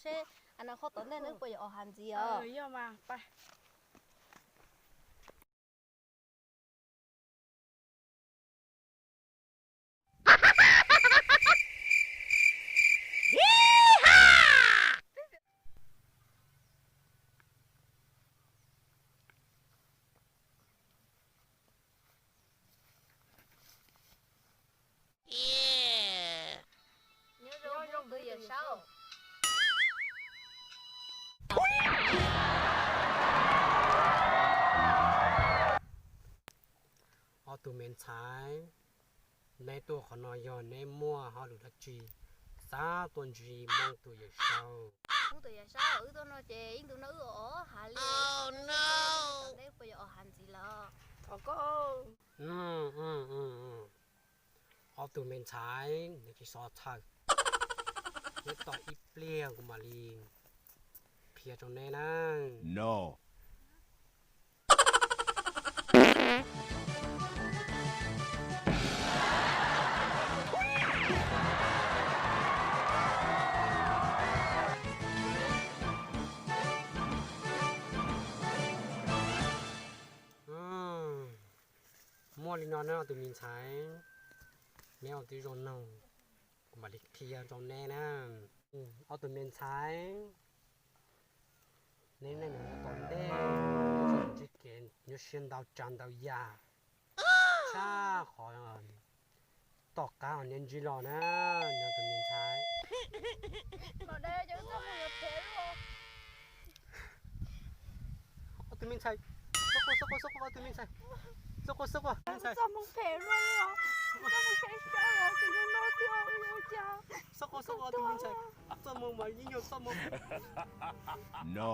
Seb, a no qhov tom ntej no puas yuav os hav ntxiv os? Yog mas, pab. Nyob zoo tus yawm saub. Ob tug me ntxhais, neb tuaj qhov no yog neb muaj hauj lwm dab tsi xav tuaj ntsib Hmoob tus yawm saub? Hmoob tus yawm saub, wb tuaj no ces ib ntus no wb os hav li. Neb puas yuav os hav ntxiv los? Ob tug me ntxhais, neb tsis txhob txhawj, neb tos ib pliag kuv mam li qhia rau neb na. No. Muaj li no na ob tug me ntxhais, neb ua tib zoo mloog, kuv mam li qhia rau neb na. Ob tug me ntxhais, neb neej nyob tom ntej, ntsib kev nyuaj siab ntau tsav ntau yam, tshaj qhov tom qab uas neb ntsib los na, nyob tus me ntxhais. Ob tug me ntxhais, xub quaj xub quaj xub quaj ob tug me ntxhais, xub quaj xub quaj me ntxhais. Xub quaj xub quaj ob tug me ntxhais, txoj moo mas yeej yog txoj moo. No.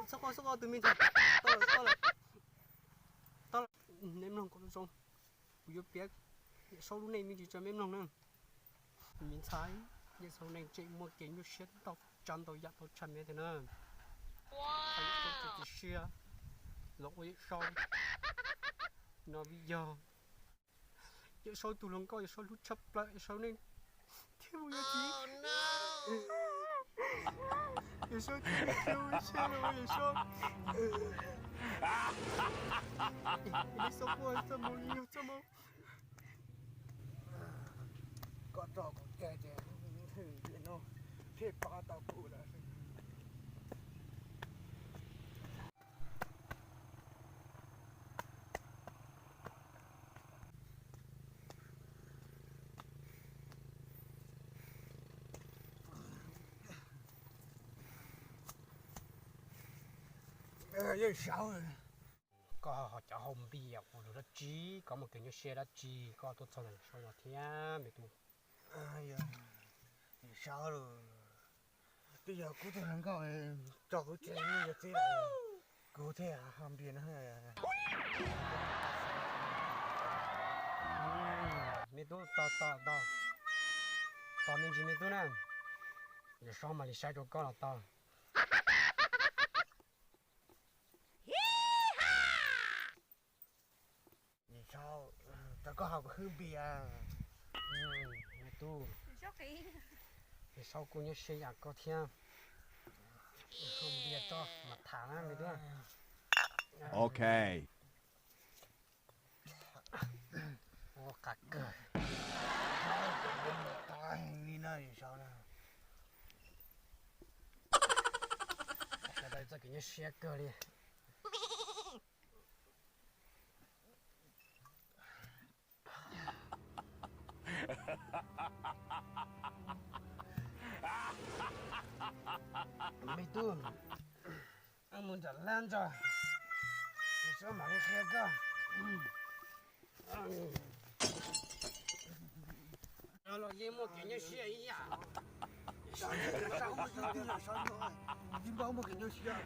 Xub quaj xub quaj ob tug me ntxhais, tau lawm, tau lawm, tau lawm. Neb mloog kom zoo, kuv yuav piav Yawm Saub lub neej me ntsis rau neb mloog na. Me ntxhais, Yawm Saub neej tseem muaj kev nyuaj siab ntau tsav ntau yam tau tshaj me ntawd na. Txhob tu siab los ua Yawm Saub no vim yog Yawm Saub tus hluas nkauj, Yawm Saub hlub tshaj plaws, Yawm Saub neej thiab mus yuav txiv. Yawm Saub thiab mus yuav txiv, Yawm Saub. Neb txhob quaj, txoj moo yeej yog txoj moo. Koj tso kuv cai ces no thiaj pab tau kuv lawm. Yawm Saub, koj ho cov hau npias ua luag dab tsi, koj muaj kev nyuaj siab dab tsi koj tuaj txog ntawm Yawm Saub no thiab me tub? Yawm Saub, twb yog kuv tus hluas nkauj tso kuv tseg yuav txiv lawm, kuv thiaj ho npias no. Me tub, tos tos tos, tos me ntsis me tub na, Yawm Saub mam li saib rau koj los tau. Yawm Saub, rau koj haus kuv hwj npias. Me tub, Yawm Saub kuj nyuaj siab yam koj thiab. Hwj npias tso mam tham na me tub. Ok. Ua qab kawg. Txoj kev nyuaj siab kawg li. Me tub, wb mus nram lab ntso, Yawm Saub mam li qhia koj. Los yeej muaj kev nyuaj siab ib yam. Yawm Saub, Yawm Saub, Yawm Saub, yeej muaj kev nyuaj siab.